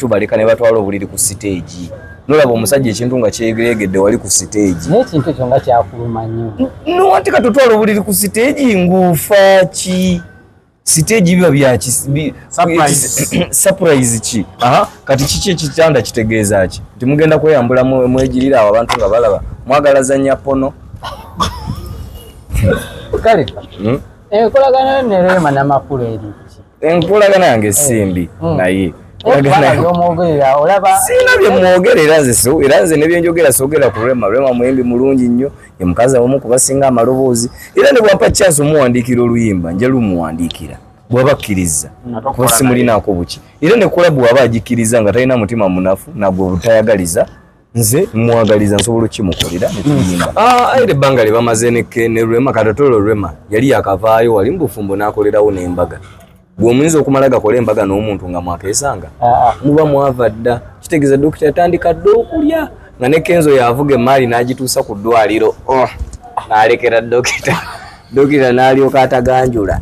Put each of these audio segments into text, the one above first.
Tubaleka ne batwala obuliri ku siteegi, nolaba omusajja ekintu nga kyegeregedde wali ku siteegi. Naye ekintu ekyo nga kyakuluma nnyo. No, anti katutwala obuliri ku siteegi ngufa ki? Siteegi biba bya surprise ki? Aha, kati kiki ekitanda kitegeeza ki? Nti mugenda kweyambula mwegirira awo abantu nga balaba mwagala zanya pono. Kale, Enkolagana ne Rema Namakula eri ki? Enkolagana yange simbi, naye olaba sirina bye mwogerera nze, so era nze ne byenjogera soogera ku Rema. Rema muyimbi mulungi nnyo, ye mukazi omu ku basinga amaloboozi, era ne bwampa chance omuwandiikira oluyimba nja lumuwandiikira bw'aba akkiriza, kuba simulinaako buki. Era ne kola bw'aba agikkiriza nga talina mutima munafu nagwe butayagaliza, nze mwagaliza, nsobola okimukolera netuyimba. Era ebbanga lye bamaze ne Rema, katatolo Rema yali yakavaayo wali mu bufumbo n'akolerawo n'embaga. Gwe omuyinza okumala gakola embaga n'omuntu nga mwakesanga, muba mwava dda. Kitegeeza dokita yatandika dda okulya nga ne Kenzo yavuga emaali n'agituusa ku ddwaliro, oh, n'alekera dokita, dokita n'alyoka ataganjula.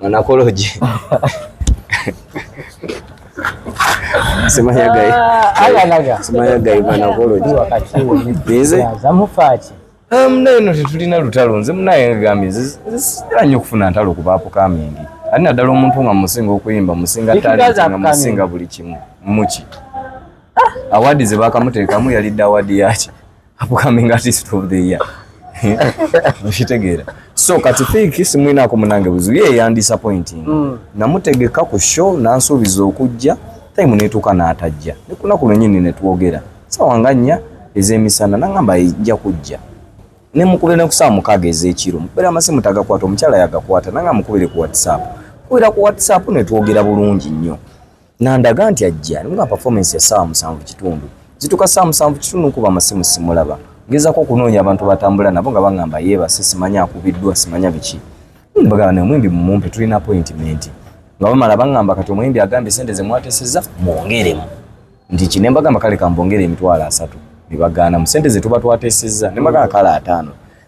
Manakologi simanya gayi manakologi. Nze munaye no tetulina lutalo. Nze munaye ngambye nze sitera nnyo okufuna ntalo ku ba upcoming, ate naddala omuntu nga musinga okuyimba, musinga talent, nga musinga buli kimu. Muki award ze bakamuteekamu yalidde award yaki? Upcoming Artist of the Year, okitegeera? So kati Fik simwinaako munange buzibu, ye yandisappointing. Namutegeka ku show nansuubiza okujja, time netuuka n'atajja. Ne kunaku lwennyini netwogera sawa nga 4 ez'emisana, nangamba nja kujja. Nemukubira ne ku saawa 6 ez'ekiro, mukubira amasimu tagakwata, omukyala yagakwata, nanga mukubire ku WhatsApp. Kubira ku WhatsApp netwogera bulungi nnyo, nandaga nti ajja. Nemugamba performance ya saawa 7:15. Zituka saawa 7:15, nkuba amasimu simulaba. Ngezaako okunoonya abantu batambula nabo nga baŋŋamba yeebase, simanya akubiddwa, simanya biki. Mbagamba ne omuyimbi mumumpe, tulina appointment. Nga bamala baŋŋamba kati omuyimbi agambye sente ze mwateseza mwongeremu nti ki. Ne mbagamba kale kambongere 30,000, ne bagaana mu sente ze tuba twatesezza. Ne mbagamba kale 50,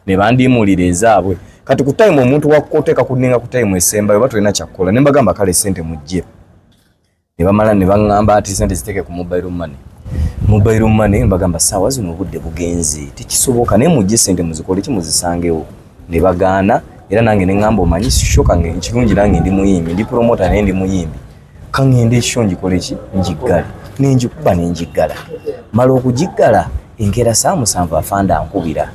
ne bandiimuulira ezaabwe. Kati ku time omuntu wakuteeka kuninga ku time esembayo oba tolina kyakkola. Ne mbagamba kale sente mujje, ne bamala ne baŋŋamba ati sente ziteeke ku mobile money. Mobile money, mbagamba saawa zino obudde bugenze, tekisoboka, naye mujje sente muzikole ki, muzisangewo. Ne bagaana. Era nange ne ŋŋamba omanyi show kange kirungi, nange ndi muyimbi, ndi promoter naye ndi muyimbi, kaŋŋende e show ngikole ki, ngiggale. Nenjikuba nenjiggala. Mala okugiggala enkeera saa 7, afande ankubira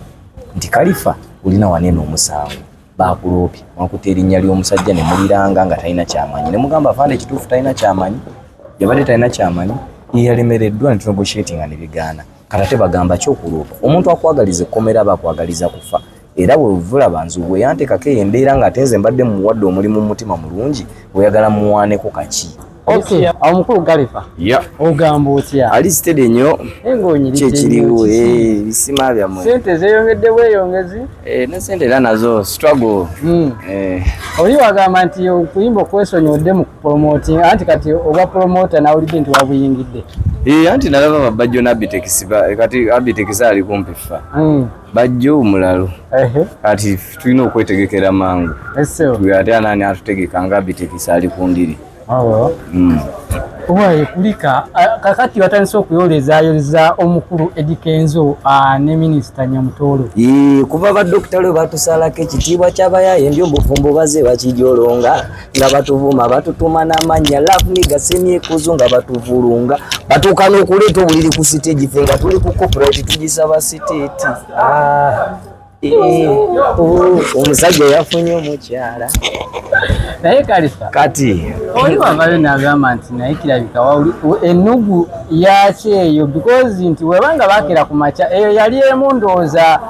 nti Kalifa, olina waneeno omusango, bakuloopye, mwakuta erinnya ly'omusajja ne muliranga nga talina kyamanyi. Ne mugamba afande ekituufu talina kyamanyi, yabadde talina kyamanyi, ye yalemereddwa ne tunegotiatinga ne bigaana. Kati ate bagamba kyokuloopa omuntu akwagaliza ekkomera aba akwagaliza kufa. Era bwevulaba nze bwe yanteekako eyo embeera nga ate nze mbadde muwadde omulimu mu mutima mulungi, oyagala muwaaneko kaki? Okay, awo mukulu Galifa. Ya. Ogamba otya? Ali steady nnyo. Ng'onyiridde. Kyekiriwo ebisima byammwe. Sente zeeyongedde bweyongezi. Ne sente era nazo struggle. Oli wagamba nti okuyimba okwesonyiwodde mu kupromoting, anti kati obwa promoter nawulidde nti wabuyingidde. Anti nalaba babajjo n'Abitex, kati Abitex ali kumpi fa. Bajjo omulalo. Kati tulina okwetegekera mangu. Ate anaani atutegeka nga Abitex ali ku ndiri? Owaye kulika, kakati watandise okuyolezayoleza omukulu Eddy Kenzo ne minisita Nyamutoolo. Kuva badokita lwe batusalako ekitiibwa ky'abayaye ndi obufumbo baze bakijolonga nga batuvuma, batutuma n'amannya love nigga semyekuzu nga batuvulunga, batuuka n'okuleeta obuliri ku siteegi, ffe nga tuli ku copyright tugisaba siteeti. Oh, omusajja yafunye omukyala. Naye Kalifa, kati oli wavayo n'agamba nti naye kirabika ennugu yaki eyo, because nti webanga bakera ku makya eyo yali emu ndowooza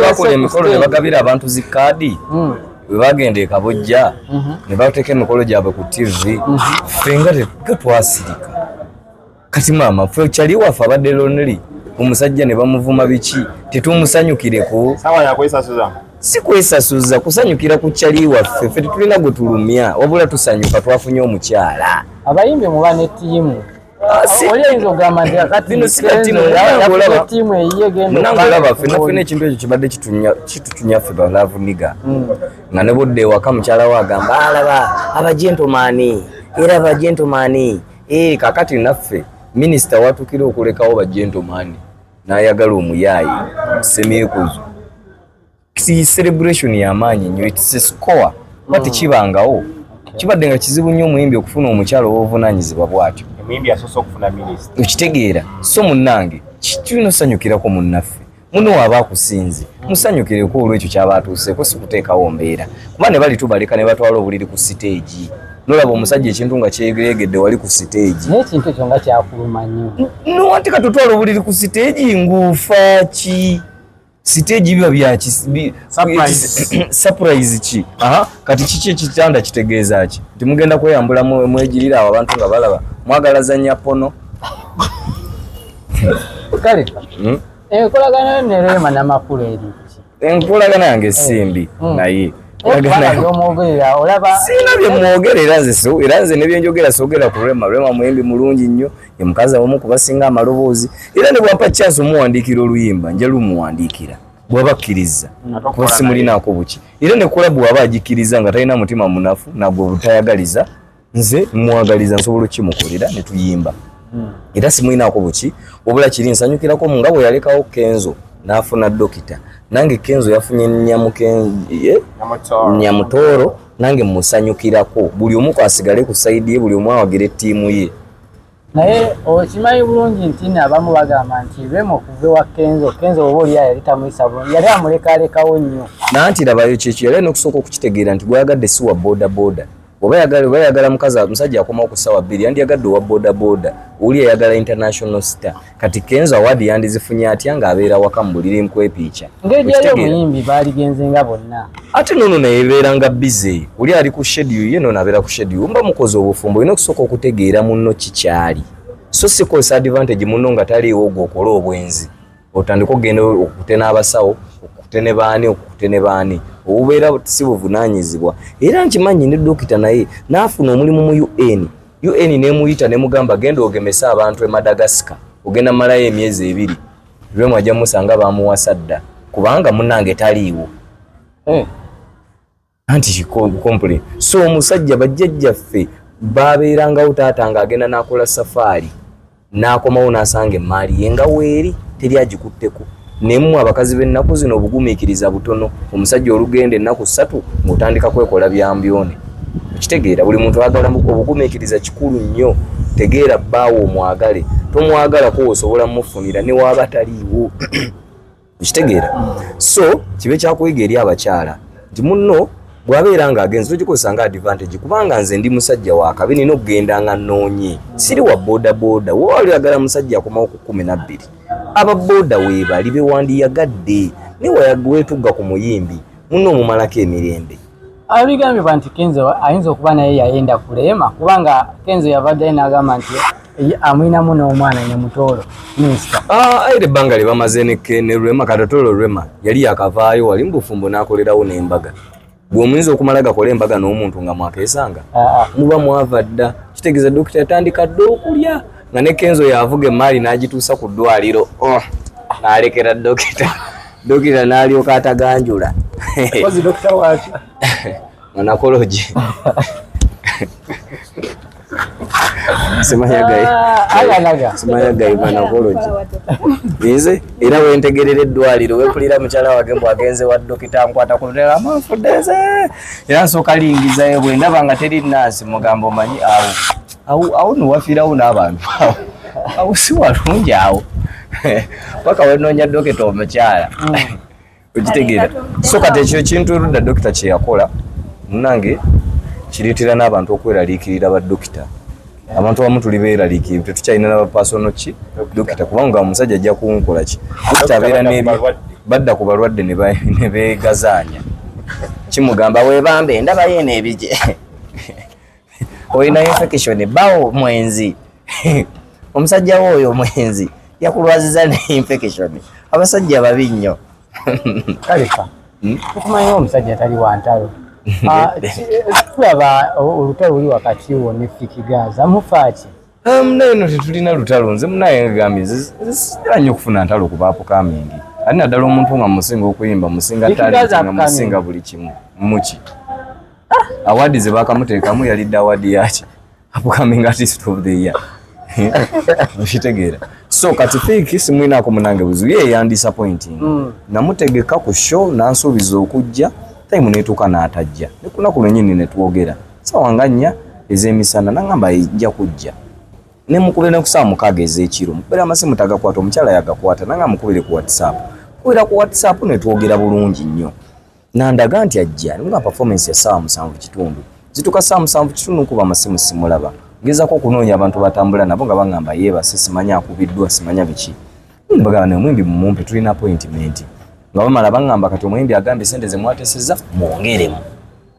bakola emikolo ne bagabira abantu zikaadi. Bwe bagenda e Kabojja ne bateeka emikolo gyabwe ku TV, ffe nga twasirika. Kati maama ffe kyali waffe abadde lonely, omusajja ne bamuvuma biki, tetumusanyukireko? Sawa yakwesasuza. Si kwesasuza, kusanyukira ku kyali waffe. Ffe tetulina gwe tulumya, wabula tusanyuka twafunye omukyala. Abayimbi muba ne ttiimu. Oli ayinza okugamba nti kakati Bino si bya ttiimu, Kenzo munange olaba. yafunye ttiimu eyiye egenda Munange okuba olaba ffenna ffenna ekintu ekyo kibadde kitutunya ffe ba love nigga. Nga ne budde ewaka mukyala we agamba alaba aba gentleman, era aba gentleman. Kakati naffe minisita watukira okulekawo ba gentleman n'ayagala omuyaayi semyekuzo. Si celebration y'amaanyi nnyo, it's a score. Kuba tekibangawo. Kibadde nga kizibu nnyo omuyimbi okufuna omukyala ow'obuvunaanyizibwa bw'atyo. Omuyimbi asoose okufuna minisita. Okitegeera. So munnange, tulina osanyukirako munnaffe. Muno waaba akusinze, musanyukireko olw'ekyo ky'aba atuuseeko, si kuteekawo mbeera. Kuba ne bali tubaleka ne batwala obuliri ku siteegi. Nolaba omusajja ekintu nga kyegeregedde wali ku siteegi. Naye ekintu ekyo nga kyakuluma nnyo. No, anti katutwala obuliri ku siteegi ng'ofa ki? Siteegi biba bya Surprise. Surprise ki? Aha, kati kiki ekitanda kitegeeza ki? Nti mugenda kweyambula mwegirira awo abantu nga balaba. Mwagala zannya pono. Kale, enkolagana ne Rema n'amakulu eri ki? Enkolagana yange simbi, naye Kubanga by'omwogerera olaba Sirina bye mwogerera nze, so era nze ne bye njogera soogera ku Rema. Rema muyimbi mulungi nnyo, ye mukazi omu ku basinga amaloboozi, era ne bwampa chance omuwandiikira oluyimba nja lumuwandiikira bw'aba akkiriza, kuba simulinaako buki. Era ne collab bw'aba agikkiriza nga talina mutima munafu nagwe butayagaliza, nze mwagaliza nsobola okukimukolera ne tuyimba. Era simulinaako buki, wabula kiri nsanyukirako nga bwe yalekawo Kenzo n'afuna dokita. Nange Kenzo yafunye Nyamutooro, nange musanyukirako. Buli omu asigale ku side ye, buli omu awagire ttiimu ye. Naye okimanyi bulungi nti nno abamu bagamba nti Rema okuva ewa Kenzo, Kenzo oba oli yali tamuyisa bulungi, yali amulekalekawo nnyo. Nanti labayo kyekyo, yali alina okusooka okukitegeera nti gwayagadde si wa boda boda. Oba yagala mukazi, omusajja akomawo ku ssaawa 2, yandiyagadde owa boda boda, oli ayagala international star. Kati Kenzo award yandizifunye atya ng'abeera waka mu buliri nkwepiica? Ngeri yali omuyimbi baaligenze nga bonna. Ate nono naye ebeera nga busy, oli ali ku schedule ye, nono abeera ku schedule. Mba mukoze obufumbo, olina okusooka okutegeera munno kikyali. So si kozesa advantage munno nga taliiwo gwe okole obwenzi. Otandika okugenda okute n'abasawo, okute ne baani, okute ne baani. Obubeera si buvunaanyizibwa. Era nkimanyi ne dokita naye n'afuna omulimu mu UN. UN n'emuyita n'emugamba genda ogemese abantu e Madagascar. Ogenda malayo emyezi 2. Rema ajja musanga bamuwasa dda. Kubanga munnange taliiwo. Anti complain. So omusajja bajjajjaffe babeerangawo taata ng'agenda n'akola safaari. N'akomawo n'asanga emmaali ye nga weeri teri agikutteko. Nemmwe abakazi b'ennaku zino obugumiikiriza butono. Omusajja olugenda ennaku 3 ng'otandika kwekola bya mbyone. Okitegeera buli muntu ayagala obugumiikiriza kikulu nnyo. Tegeera bbaawo omwagale. Tomwagalako osobola mmufunira ne waaba taliiwo. Okitegeera. So kibe kyakuyiga eri abakyala nti munno bw'abeera ng'agenze togikozesa nga advantage, kubanga nze ndi musajja wa kabi, nina okugenda nga nnoonye. Siri wa boda boda. Wooli oyagala musajja akomawo ku 12. Aba boda weebali be wandiyagadde, naye weetugga ku muyimbi munno omumalako emirembe. Abigambibwa nti Kenzo ayinza okuba naye yayenda ku Rema, kubanga Kenzo yavaddeyo n'agamba nti amwinamu n'omwana Nyamutooro minisita. Era ebbanga lye bamaze ne Rema, Katotolo Rema yali yakavaayo wali mu bufumbo n'akolerawo n'embaga. Gwe omuyinza okumala gakola embaga n'omuntu nga mwakeesanga? Muba mwava dda. Kitegeeza dokita yatandika dda okulya nga ne Kenzo yavuga emmaali n'agituusa ku ddwaliro. Oh, n'alekera dokita. Dokita n'alyoka ataganjula. Kozi dokita waaki? Gynecology. Simanya gynecology. Nze era wentegerera eddwaliro wempulira mukyala wange mbu agenze wa dokita nkwata ku ntebe, amanfudde nze. Era nsooka lingizayo bwe ndaba nga teri nnaasi mugamba omanyi awo. Awo, awo nno wafiirawo n'abantu awo. Awo si walungi awo. Paka wenoonya dokita omukyala. Okitegeera. So kati ekyo ekintu erudda dokita kye yakola munnange kireetera n'abantu okweraliikirira ba dokita. Abantu abamu tuli beeraliikirivu, tetukyalina na ba personal ki dokita, kubanga omusajja ajja kunkola ki? Dokita abeera n'ebyo, badda ku balwadde ne beegazaanya. Kimugamba weebambe ndabayo eno ebije. Olina infection, bawo mwenzi. Omusajja wo oyo mwenzi yakulwaziza ne infection. Abasajja babi nnyo. Kalifa, tukumanyi omusajja tali wa ntalo. Tulaba olutalo luli wakati wo ne Fik Gaza, mufa ki? Munaye no tetulina lutalo. Nze munaye ngambye, nze sitera nnyo okufuna ntalo ku ba upcoming, ate naddala omuntu nga musinga okuyimba, musinga talent, nga musinga buli kimu. Muki award ze bakamuteekamu yalidde award yaki? Upcoming Artist of the Year, okitegeera? So kati Fik simwinaako munange buzibu, ye yandisappointing. Namutegeka ku show, nansuubiza okujja, time netuuka n'atajja. Ne kunaku lwennyini netwogera sawa nga 4 ez'emisana, nangamba ejja kujja. Nemukubira ne ku saawa 6 ez'ekiro, mukubira amasimu tagakwata, omukyala yagakwata, nanga mukubire ku WhatsApp. Kubira ku WhatsApp netwogera bulungi nnyo, nandaga nti ajja nga performance ya saawa 7:15. Zituka saawa 7:15, nkuba amasimu simulaba. Ngezako okunoonya abantu batambula nabo nga baŋŋamba yeebase, simanya akubiddwa, simanya biki. Bagamba ne omuyimbi mumumpe, tulina appointment. Nga bamala baŋŋamba kati omuyimbi agambye sente ze mwateseza mwongeremu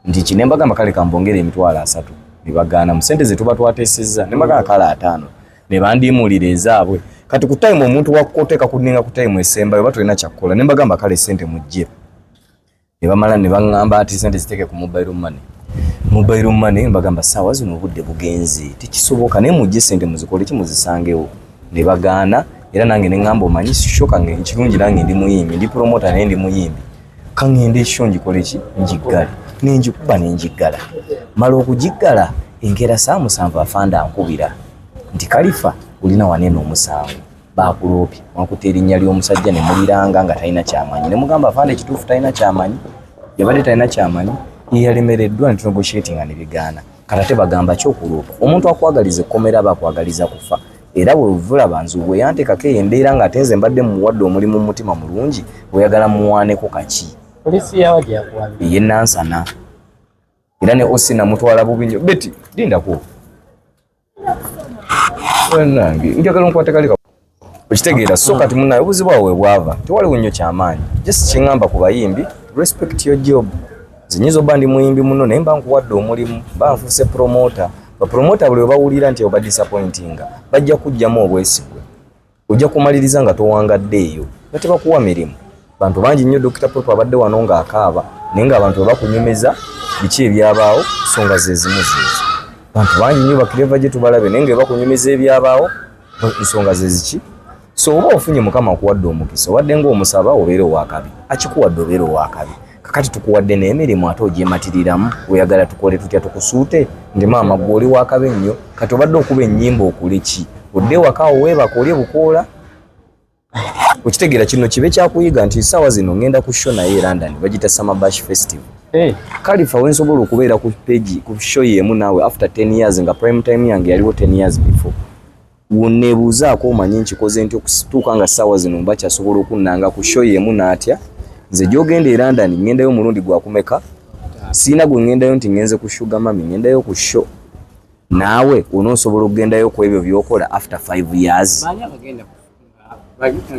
nti ki. Ne mbagamba kale kambongere 30,000, ne bagaana mu sente ze tuba twatesezza. Ne mbagamba kale 50, ne bandiimuulira ezaabwe. Kati ku time omuntu wakuteeka kuninga ku time esembayo oba tolina kyakkola. Ne mbagamba kale sente mujje, ne bamala ne baŋŋamba ati sente ziteeke ku mobile money. Mobile money, mbagamba saawa zino obudde bugenze, tekisoboka, naye mujje sente muzikole ki, muzisangewo. Ne bagaana. Era nange ne ŋŋamba omanyi show kange kirungi, nange ndi muyimbi, ndi promoter naye ndi muyimbi, kaŋŋende show ngikole ki, ngiggale. Nenjikuba nenjiggala. Mala okugiggala, enkeera saa 7 afande ankubira nti Kalifa olina waneeno omusango, bakuloopye, wakuta erinnya ly'omusajja ne muliranga nga talina kyamanyi. Ne mugamba afande ekituufu talina kyamanyi, yabadde talina kyamanyi, ye yalemereddwa ne tunegotiatinga ne bigaana. Kati ate bagamba ki okuloopa omuntu akwagaliza ekkomera aba akwagaliza kufa. Era bwevulaba nze bwe yanteekako eyo embeera ng'ate nze mbadde muwadde omulimu mu mutima mulungi, oyagala muwaaneko kaki? Polisi yawa gyakuwabira? Ey'e Nansana. Era ne OC namutwala bubi nnyo. Beti lindako nange njagala nkwate kali okitegeera. So kati munaye obuzibu awo webwava tewaliwo nnyo kyamaanyi, just kyeŋŋamba ku bayimbi, respect your job. Nze nyinza obba ndi muyimbi muno, naye mba nkuwadde omulimu, mba nfuuse promoter. Bapromota buli we bawulira nti oba disappointinga, bajja kujjamu obwesigwe, ojja kumaliriza nga towangadde eyo nga tebakuwa mirimu. Bantu bangi nnyo, Dr Popo abadde wano ng'akaaba, naye ng'abantu bwe bakunyumiza biki ebyabaawo, nsonga ze zimu zeezo. Bantu bangi nnyo bakireva gye tubalabe, naye nga bwe bakunyumiza ebyabaawo, nsonga ze ziki. So oba ofunye Mukama akuwadde omukisa, obadde ng'omusaba obeere owakabi, akikuwadde obeere owakabi. Kakati tukuwadde n'emirimu ate ogyematiriramu, oyagala tukole tutya? Tukusuute nti maama gwe oli wakabi ennyo? Kati obadde okuba ennyimba okule ki? Odde ewaka awo weebaka olye bukoola, okitegeera? Kino kibe kyakuyiga nti saawa zino ngenda ku show naye e London, bagita Summer Bash Festival. Kalifa wensobola okubeera ku page ku show yemu naawe after 10 years, nga prime time yange yaliwo 10 years before. Neebuuzaako omanye nkikoze nti okutuuka nga ssaawa zino mba kyasobola okunnanga ku show yemu n'atya. Nze gy'ogenda e London ŋŋendayo omulundi gwakumeka? Siina gwe ŋŋendayo nti ŋŋenze ku Sugar Mummy, ŋŋendayo ku show. Naawe onoosobola okugendayo ku ebyo by'okola after 5 years? Baani abagenda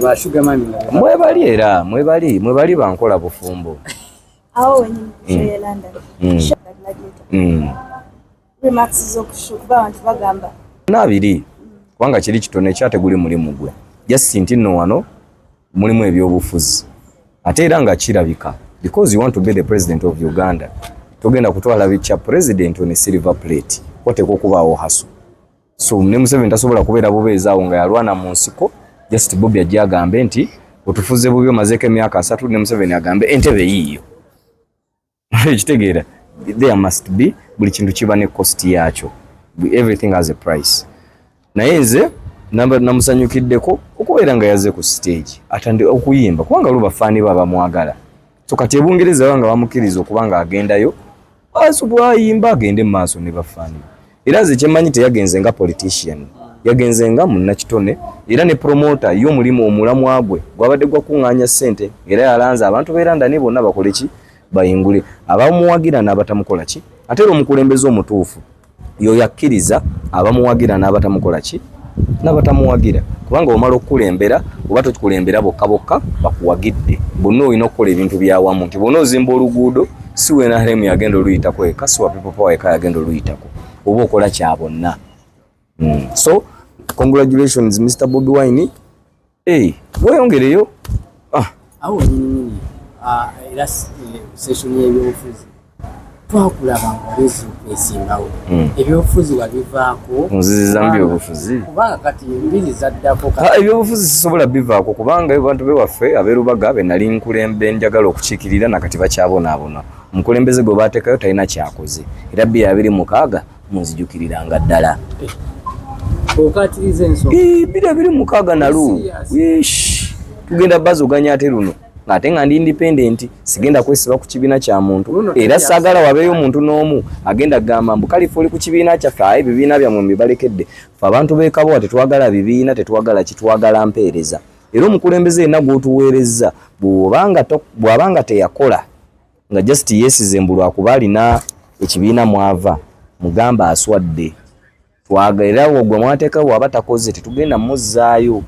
ba Sugar Mummy nga Mwebali, era mwebali, mwebali bankola bufumbo. Awo wenyini ku show ye London. Show ya Gladiator. Remarks z'oku show, kuba abantu bagamba Naabiri, kubanga kiri kitono ekyate guli mulimu gwe, just nti nno wano mulimu ebyobufuzi, ate era nga kirabika because you want to be the president of Uganda, togenda kutwala bikya president on a silver plate, wateekwa okubaawo hustle. So ne Museveni tasobola kubeera bubeezi awo nga yalwana mu nsiko, just Bobi ajja agambe nti otufuze bubi, omazeeko emyaka 30, ne Museveni agambe entebe yiiyo, ekitegeera? There must be, buli kintu kiba ne cost yakyo, everything has a price. Naye nze namusanyukiddeko okubeera nga yazze ku stage atande okuyimba, kubanga lu bafaani ba bamwagala. So kati ebungereza baba nga bamukkiriza okuba nga agendayo bwayimba, agende mu maaso ne bafaani be. Era nze kyemmanyi teyagenze nga politician, yagenze nga munnakitone era ne promoter. Ye omulimu omulamwa gwe gwabadde gwa kuŋŋaanya ssente, era yalanze abantu b'e London bonna bakole ki, bayingule, abamuwagira n'abatamukola ki. Ate era omukulembeze omutuufu yoyo akkiriza abamuwagira n'abatamukola ki, n'abatamuwagira, kubanga omala okukulembera oba tokikulembera bokka bokka bakuwagidde, bonna olina okukola ebintu byawamu. Nti bwona ozimba oluguudo, si wa NRM yagenda oluyitako eka, si wa People Power eka yagenda oluyitako, oba okola kya bonna. So congratulations, Mr Bobi Wine. Hey, weyongereyo ah. Awo nyininyini, era session y'ebyobufuzi. Twakulaba nga olezi okwesimbawo. Ebyobufuzi wabivaako? Nziziza mu byobufuzi. Kubanga kati embiri zaddako. Ebyobufuzi sisobola bivaako, kubanga abantu bewaffe ab'erubaga be nali nkulembe njagala okukiikirira nakati bakyabonaabona. Omukulembeze gwe baateekayo talina kyakoze, era 2026 munzijukiriranga ddala. Okatiriza ensonga. 2026 nalu tugenda bazoganya ate luno ate nga ndi independent, sigenda kwesiba ku kibiina kya muntu, era saagala wabeeyo omuntu n'omu agenda kugamba mbu kalifa oli ku kibiina kyaffe. Aye ebibiina byammwe mbibalekedde. Ffe abantu b'e Kabowa tetwagala bibiina, tetwagala kitwagala mpeereza. Era omukulembeze yenna gw'otuweerezza bw'obanga teyakola, nga just yeesize mbu lwakuba alina ekibiina mwava, mugamba aswadde. Twagala era gwe mwateekawo bw'aba takoze tetugenda muzzaayo.